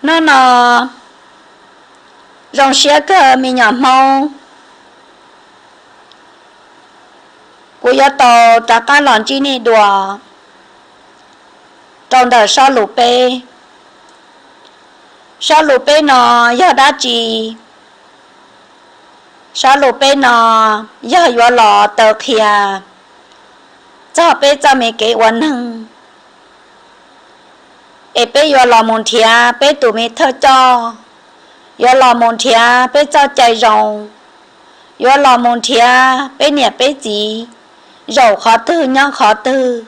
Hnub no zoo siab kawg me nyuam Hmoob, kuv yuav tau rov qab los ntsib nej dua rau ntawm sob lus peb. Sob lus peb no yog dab tsi? Sob lus peb no yog yuav los taw qhia txog peb txoj me kev ua neeg, es peb yuav los mus nrhiav peb tus me thawj coj, yuav los mus nrhiav peb txoj cai zoo, yuav los mus nrhiav peb niam peb txiv zaum qhov twg nyob qhov twg,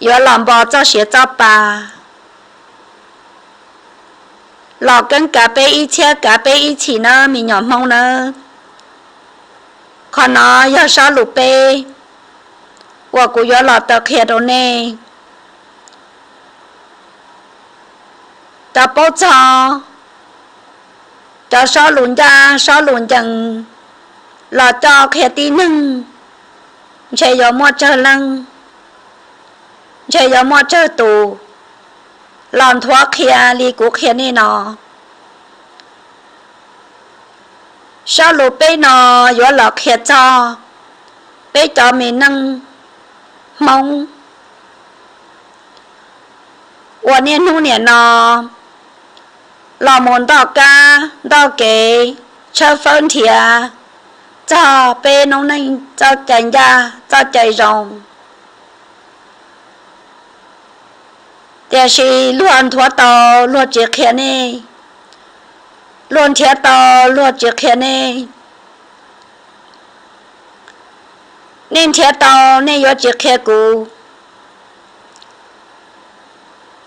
yuav los npo txoj sia txoj pa, los keeb kav peb ib txhiab kav peb ib txhis nawb me nyuam Hmoob nawb. Qhov no yog sob lus peb uas kuv yuav los taw qhia rau nej. Cov paub txog cov sob lus ncaj sob lus ncees los coj qhia tib neeg, ntshe yuav muaj tsawg leej, ntshe yuav muaj tsawg tus los nthuav qhia li kuv qhia nej no. Sob lus peb no yuav los qhia txog peb cov me neej Hmoob uas niaj hnub niam no los mus ntoj kab ntoj kev tshawb fawb nrhiav txog peb noob neej txoj cai ncaj txoj cai zoo. Tiam sis luag nthuav tau luag tsis qhia nej, luag nrhiav tau luag tsis qhia nej, nej nrhiav tau nej yuav tsis qhia kuv.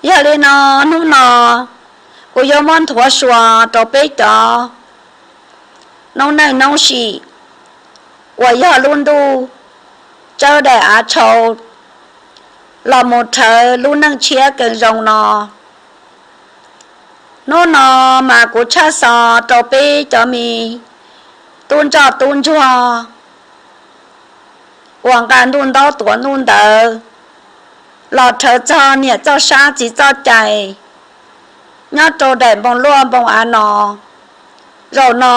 Yog li no hnub no kuv yuav muab nthuav sua rau peb cov noob neej noob sim uas yog lub ntuj tsawb daim av tshau los mus rhawv lub neej tshiab kees zoo no. Hnub no mas kuv tshaj xov rau peb cov me tub ntsoj tub ntsuag uas nqa ntuj ntaub tuav ntuj ntawv los rhawv txog niam txoj sab txiv txoj cai nyob rau daim npoo luaj npoo av no. Zaum no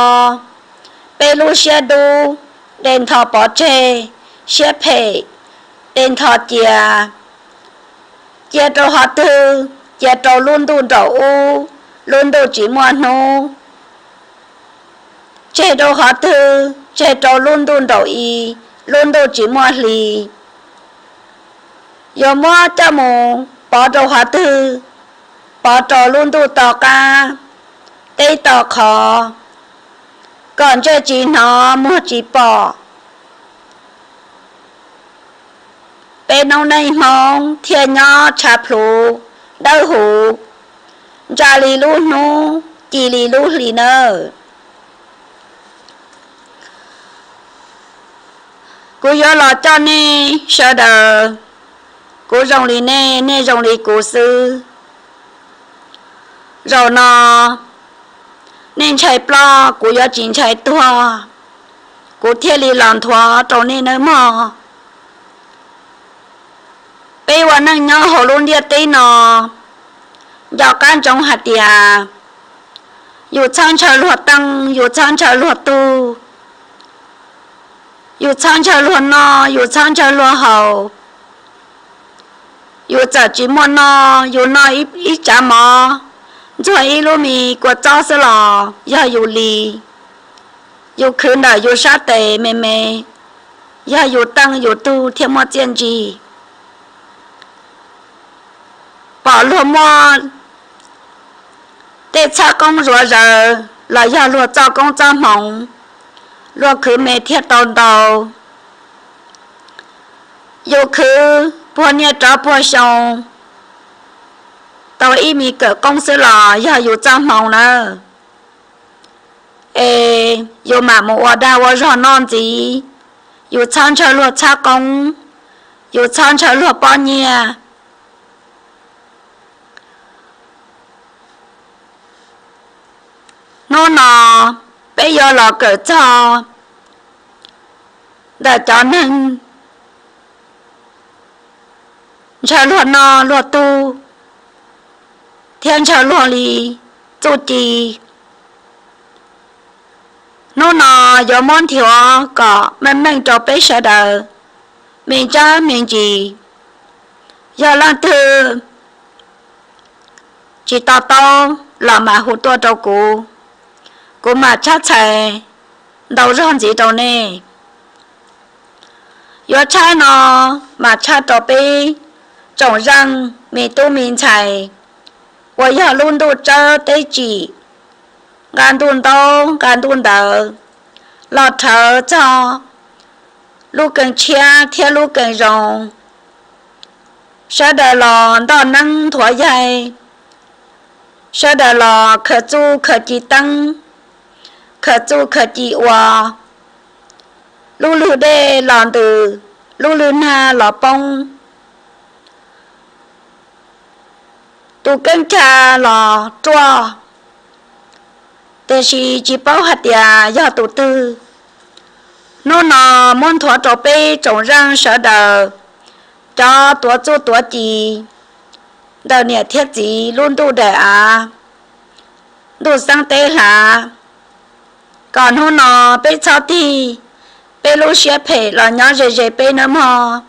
peb lub siab dub de ntho pov tseg, siab phem de ntho cia. Cia rau qhov twg? Cia rau lub ntuj nraum ub, lub ntuj tsis muaj hnub. Tseg rau qhov twg? Tseg rau lub ntuj nraum i, lub ntuj tsis muaj hli. Yuav muab coj mus pov rau qhov twg? Pov rau lub ntuj to qab, teb to qhov, kom ntsej tsis hnov muag tsis pom. Peb noob neej Hmoob thiaj nyob tshav plhuav dawb huv, ntsa li lub hnub, ci li lub hli nawb. Kuv yuav los coj nej sawv daws, kuv zoo li nej, nej zoo li kuv xwb. Zaum no nej ntshai ploj, kuv yuav tsis ntshai tuag, kuv thiaj li los nthuav rau nej nawb mog. Peb ua neej nyob hauv lub ntiaj teb no, nco qab ntsoov hais tias yus txhob ntshaw luag teej, yus txhob ntshaw luag tug, yus txhob ntshaw luag noj, yus txhob ntshaw luag haus. Yus txawm tsis muaj noj, yus noj ib tsav mov, ntxuag ib lub mis kua txob xwb los yog yus li. Yus khwv ntawm yus sab tes me me, yog yus teej yus tug thiaj muaj txiaj ntsig. Pom luag muaj tej txhab qoob zuav zaws los yog luag txoj koob txoj hmoov, luag khwv me thiaj tau ntau. Yus khwv puag niaj rov puag xyoo tau ib me kawm qoob xwb los yog yus txoj hmoov nawb. Es yus mam mus ua dag ua zog noj ntxiv. Yus txhob ntshaw luag txhab qoob, yus txhob ntshaw luag pob nyiaj. Hnub no peb yuav los kawm txog ntawm cov neeg ntshaw luag noj luag tug thiab ntshaw luag li txuj ci. Hnub no yuav muab nrhiav kom meej meej rau peb sawv daws me ntsuj me ntsis. Yog leej twg tsis to taub los mas hu tuaj rau kuv, kuv mam tshab txhais ntau zog ntxiv rau nej. Yuav tshab no mas tshab rau peb tsoom zeej me tub me ntxhais uas yog lub ntuj tsawb teb tsim, nqa ntuj ntaub nqa ntuj ntawv los rhawv txog lub keeb tshiab thiab lub keeb zoo. Sawv daws los ntoj neeb nthuav yaig, sawv daws los khaws txuj khaws ci teeb, khaws txuj khaws ci ua, lub lwg dej los ntws, lub lwg nag los poob, tus keeb cag los ruaj, tiam sis tsis paub hais tias yog tus twg. Hnub no muab nthuav rau peb tsoom zeej sawv daws cov tuav txuj tuav ci ntawm niam thiab txiv lub ntuj daim av, ntuj xeeb teb hlav, kom hnub no peb txhob tig peb lub siab phem los nyob ze ze peb nawb mog.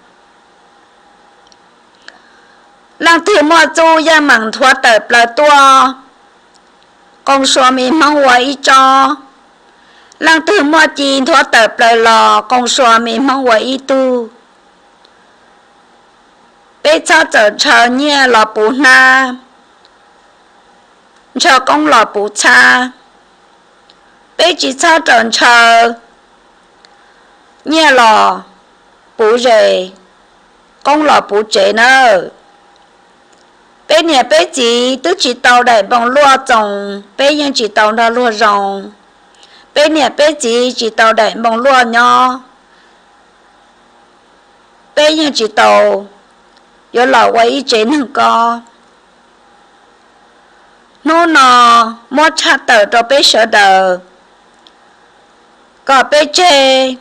Leej twg muaj txuj yeej meem nthuav tawm plaws tuaj, qoo sua me hmoob ua ib tsob. Leej twg muaj ci nthuav tawm plaws los, qoo sua me hmoob ua ib tug. Peb txhob txawm ntshaw nyiaj los puv hnab, ntshaw qoob los puv txhab. Peb tsis txhob txawm ntshaw nyiaj los puv zes, qoob los puv tsev nawb. Peb niam peb txiv twb tsis tau daim npoo luaj txoos, peb yeej tsis tau nrog luag zoo. Peb niam peb txiv tsis tau daim npoo luaj nyob, peb yeej tsis tau yuav los ua ib tsev neeg kob. Hnub no muab tshaj tawm rau peb sawv daws kom peb tseg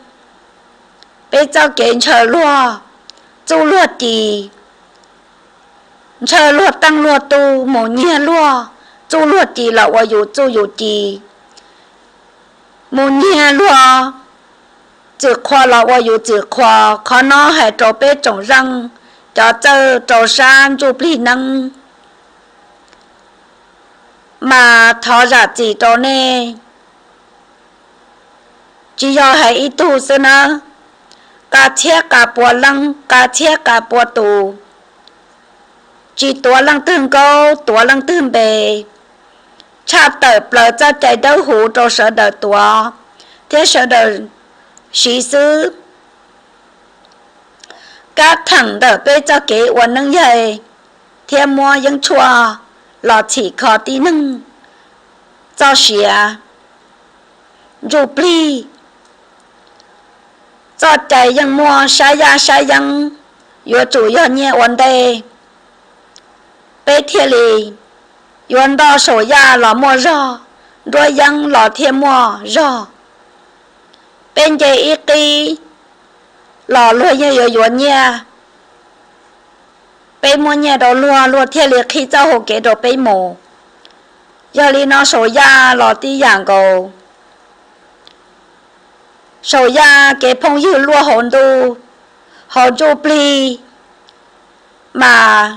peb txoj kev ntshaw luag txuj luag ci, ntshaw luag teej luag tug, mus nyiag luag txuj luag ci los ua yus txuj yus ci, mus nyiag luag txwm qhua los ua yus txwm qhua. Qhov no hais rau peb tsoom zeej cov txawj rau sab ntsuj plig neeb, mas thov zam txim rau nej. Tsis yog hais ib tug xwb nawb, qa txhiab qa pua leej, qa txhiab qa pua tus, tsis tuav leej twg nkaub tuav leej twg npe, tshaj tawm plaws txoj cai dawb huv rau sawv daws tuav thiab sawv daws siv xwb. Kab theem ntawm peb txoj kev ua neeb yaig thiab muab yeeb tshuaj los txhim kho tib neeg txoj sia, ntsuj plig, txoj cai yeej muaj sab yaj sab yeeb, yuav tsum yog nyiaj ua ntej, peb thiaj li yuav ntoj saum yaj los muaj zog, nruab yeeb los thiaj muaj zog. Peb nce ib qib los luag yeej yuav yuav nyiaj, peb muab nyiaj rau luag, luag thiaj li qhib txoj hau kev rau peb mus. Yog li no saum yaj los tib yam nkaus. Saum yaj kev phooj ywg luaj hauv ntuj, hauv ntsuj plig mas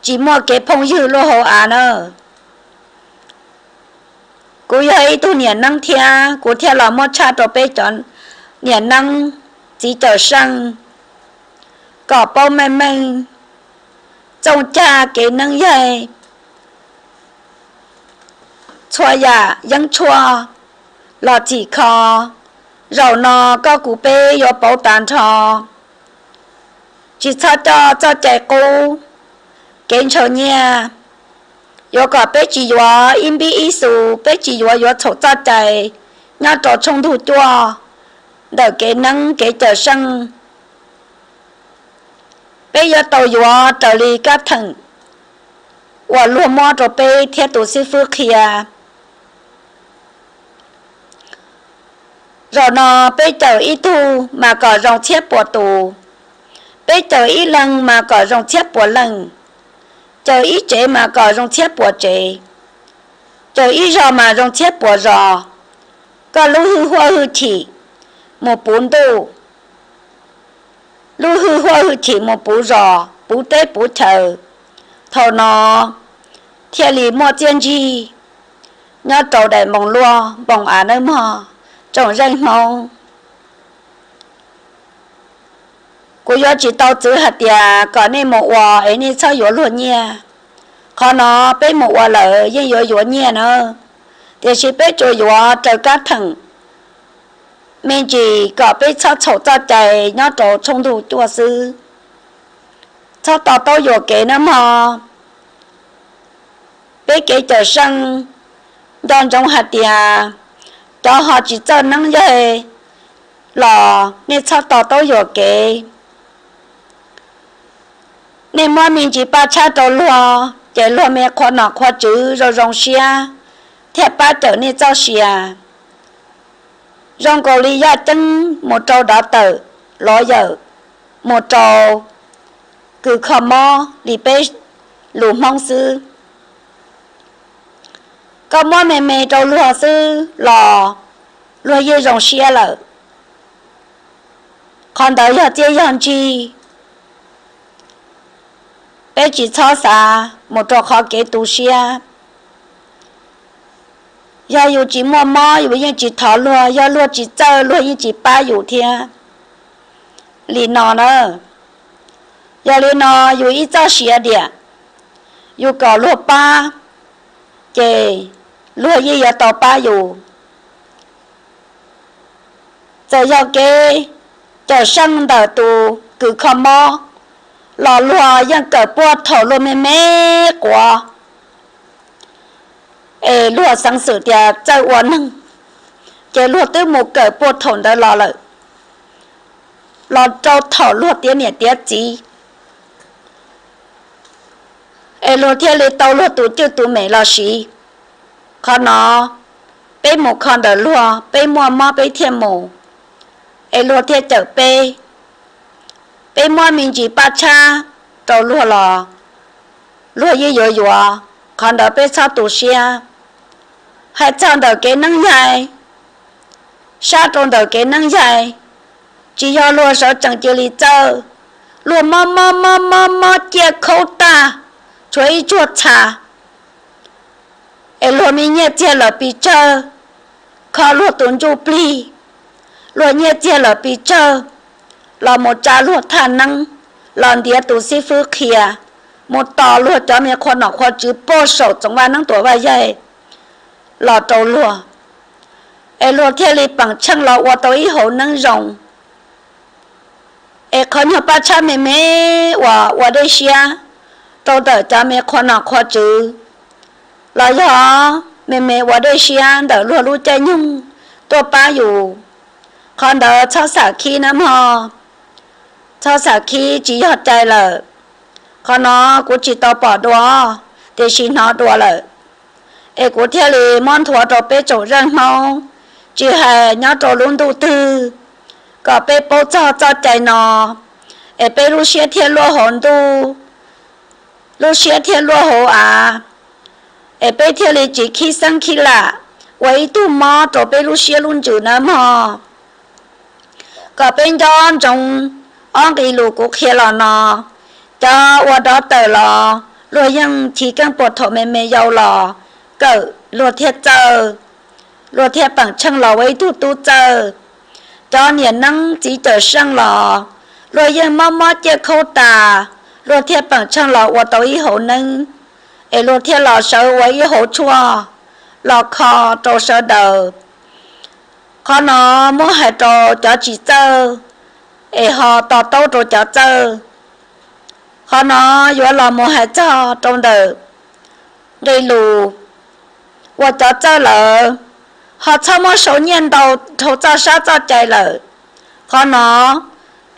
tsis muaj kev phooj ywg luaj hauv av na. Kuv yog ib tug niam neeb thiab kuv thiaj los muab tshaj rau peb cov niam neeb txiv cawm seej kom paub meej meej txooj cag kev neeb yaig, txhua yam yeeb tshuaj los txhim kho. Zaum no koj kuv peb yuav pauv tas nrho, tsis txhob coj txoj cai qub, kev ntshaw nyiaj. Yuav kom peb tsis yuav ib npib ib xus, peb tsis yuav yuav txhaum txoj cai nyob rau tshooj ntug cuaj ntawm kev neeb kev cawm seej. Peb yuav tau yuav raws li kab theem uas luag muab rau peb thiab tus xib fwb qhia. Zaum no peb cawm ib tug mas kom zoo txhiab puas tus, peb cawm ib leeg mas kom zoo txhiab puas leej. Cawm ib tsev mas kom zoo txhiab puas tsev, cawm ib zos mas zoo txhiab puas zos. Koj lub hwj huaj hwj chim mus puv ntuj, lub hwj huaj hwj chim mus puv zos puv teb puv chaws, thaum no thiaj li muaj txiaj ntsig nyob rau daim npoo luaj npoo av nawb mog tsoom zeej Hmoob. Kuv yuav tsis tau txwv hais tias kom nej mus ua es nej txhob yuav luag nyiaj. Qhov no peb mus ua lawm yeej yuav yuav nyiaj na, tiam sis peb tsuas yuav raws kab theem me ntsis kom peb txhob txhaum txoj cai nyob rau tshooj ntuj cuaj xwb. Txhob to taub yuam kev nawb mog. Peb kev cawm seej nco ntsoov hais tias cov ho tsis txawj neeb yog los nej txhob to taub yuam kev. Nej muab me ntsis paj tshab rau luag ces luag me qhua nom qhua tswv zoo zoo siab thiaj pab cawm nej txoj sia. Zoo nkaus li yaj ceeb mus rau dov tawm, lov yawm mus rau kws kho mob li peb lus Hmoob xwb. Koj muab me me rau luag xwb los luag yeej zoo siab lawm. Qhov ntawd yog txiaj yog ntsig, peb tsis txhob xav mus rau qhov kev tu siab. Yog yus tsis muaj mob yus yeej tsis thov luag, yog luag tsis txawj luag yeej tsis pab yus thiab li no na. Yog li no yus ib txoj sia diam, yus kom luag pab ces luag yeej yuav tau pab yus. Txawm yog kev cawm seej ntawm tus kws kho mob los luag yeej kawm puag thaum luag me me quav es luag xeev xwm tias txawj ua neeg, ces luag twb mus kawm puag thaum ntawd los lawm, los rau thaum luag tiav niam tiav txiv es luag thiaj li tau luag tus cwj tus mem los siv. Qhov no peb mus kho ntawm luag, peb muaj mob peb thiaj mus, es luag thiaj cawm peb. Peb muab me ntsis paj tshab rau luag los luag yeej yuav yuav, qhov ntawd peb txhob tu siab. Hais txog ntawm kev neeb yaig, sab rau ntawm kev neeb yaig, tsis yog luag sawv tsees cia li txawj, luag mob mob mob mob mob ciaj khaub tag, tshuav ib tsuag txha es luag me nyiaj txiag lawm pes tsawg, kho luag tus ntsuj plig, luag nyiaj txiag lawm pes tsawg, los mus tsa luag thaj neeb, los ntiav tus xib fwb qhia, mus tos luag cov me qhua nom qhua tswv puag saum txoov vaj neeb tuam vaj yaig los rau luag, es luag thiaj li peem tsheej los ua tau ib hauv neeb zoo. Es qhov nyuag paj tshab me me uas ua dej siab rau ntawm cov me qhua nom qhua tswv, los yog me me ua dej siab ntawm luag lub caij nyoog tuaj pab yus, qhov ntawd txhob xam khib nawb mog. Txhob xam khib, tsis yog cai lawm. Qhov no kuv tsis tau pom dua, tiam sis hnov dua lawm, es kuv thiaj li muab nthuav rau peb tsoom zeej Hmoob, tsis hais nyob rau lub ntuj twg, kom peb paub txog txoj cai no, es peb lub siab thiaj luaj hauv ntuj, lub siab thiaj luaj hauv av, es peb thiaj li tsis khib xeeb khib lam ua ib tug mob rau peb lub siab lub ntsws nawb mog. Kom peb nco ntsoov ob nqe lus kuv qhia los no, cov ua dov tawm los luag yeej chiv keeb puag thaum me me yau los kawm luag thiaj txawj, luag thiaj peem tsheej los ua ib tug tub txawj. Cov niam neeb txiv cawm seej los luag yeej mob mob ciaj khaub tas, luag thiaj peem tsheej los ua tau ib hauv neeb, es luag thiaj los sawv ua ib hauv tshuaj los kho rau sawv daws. Qhov no muab hais rau cov tsis txawj, es ho to taub rau cov txawj. Qhov no yuav los mus hais txog rau ntawm nqe lus, ua cov txawj lawm, ho txhob muab sau nyiaj ntau dhau txoj sab txoj cai lawm. Qhov no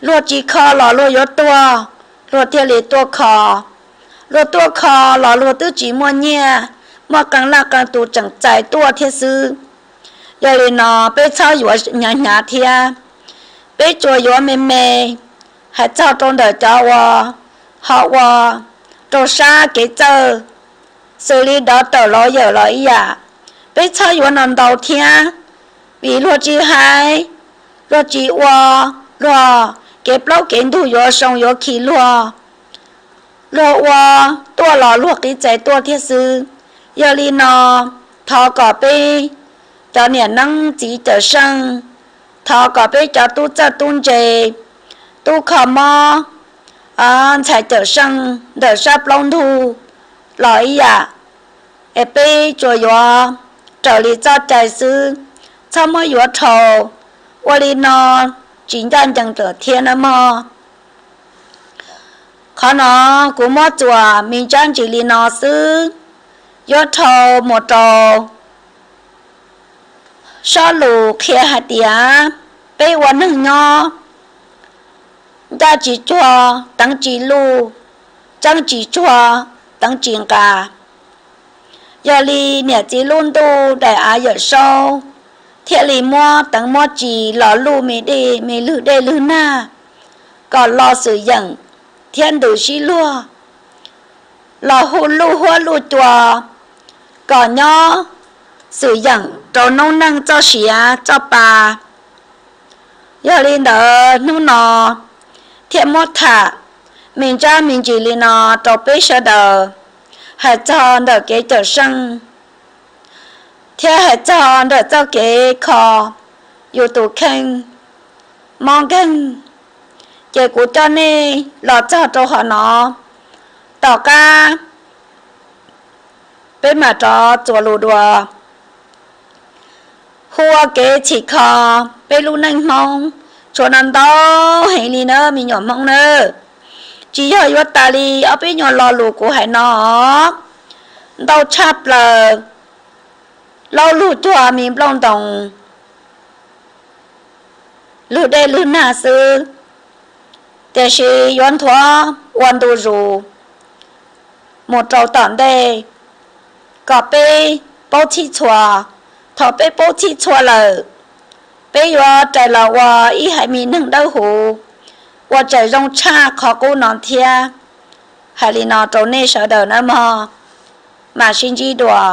luag tsis kho los luag yuav tuag, luag thiaj li tuaj kho. Luag tuaj kho los luag twb tsis muaj nyiaj, muaj qee leej qee tus tseem txais tuaj thiab xwb. Yog li no peb txhob yuav hnyav hnyav thiab, peb tsuas yuav me me. Hais txog rau ntawm cov ua, ho ua rau sab kev txawj, xws li dov tawm los yawm los ib yam. Peb txhob yuav no ntau thiab, vim luag tsis hais, luag tsis ua, luag kev plaub kev ntug yuav soo yuav khi luag, luag ua tuaj los luag qib txais tuaj thiab xwb. Yog li no, thov kom peb cov niam neeb txiv cawm seej, thov kom peb cov tub txawj tub ntse, tub kho mob, ntxhais cawm seej ntawm sab plaub ntug los ib yam, es peb tsuas yuav raws li txoj cai xwb, txhob muab yuav dhau. Ua li no tsis ncaj ncees lawm thiab nawb mog. Qhov no kuv muab txuas me tsab ntsis li no xwb, yuav dhau mus rau sob lus qhia hais tias peb ua neeg nyob, ncaj tsis tsuag teev tsis luj, tseeb tsis tsuag teev tsis nqa. Yog li niam txiv lub ntuj daim av Yawm Saub thiaj li muab teev muab tsis los luj me dej me lwg dej lwg nag, kom los xwm yeem thiab ntws sib luag, los hu luj huab luj cua, kom nyob xwm yeem rau noob neej txoj sia txoj pa. Yog li ntawd hnub no thiaj muab tham me ntsab me ntsis li no rau peb sawv daws, hais txog ntawm kev cawm seej thiab hais txog ntawm txoj kev kho yus tus kheej mob nkeeg. Ces kuv coj nej los txog rau hauv no, tom qab peb mam rov txuas lus dua. Hu ua kev txhim kho peb lub neej Hmoob tshuav no ntau heev li na me nyuam Hmoob nawb. Tsis yog yuav tas li ob peb nyuag lo lus kuv hais no, ntau tshaj plaws, laub lug cuag me nplooj ntoos, lwg dej lwg nag xwb, tiam sis yuav nthuav ua ntu zus mus rau tom ntej kom peb paub txhij txhua. Thaum peb paub txhij txhua lawm, peb yuav rais los ua ib haiv me neeg dawb huv, ua raws zoo tshaj qhov qub no thiab. Hais li no rau nej sawv daws nawb mog, mam sib ntsib dua.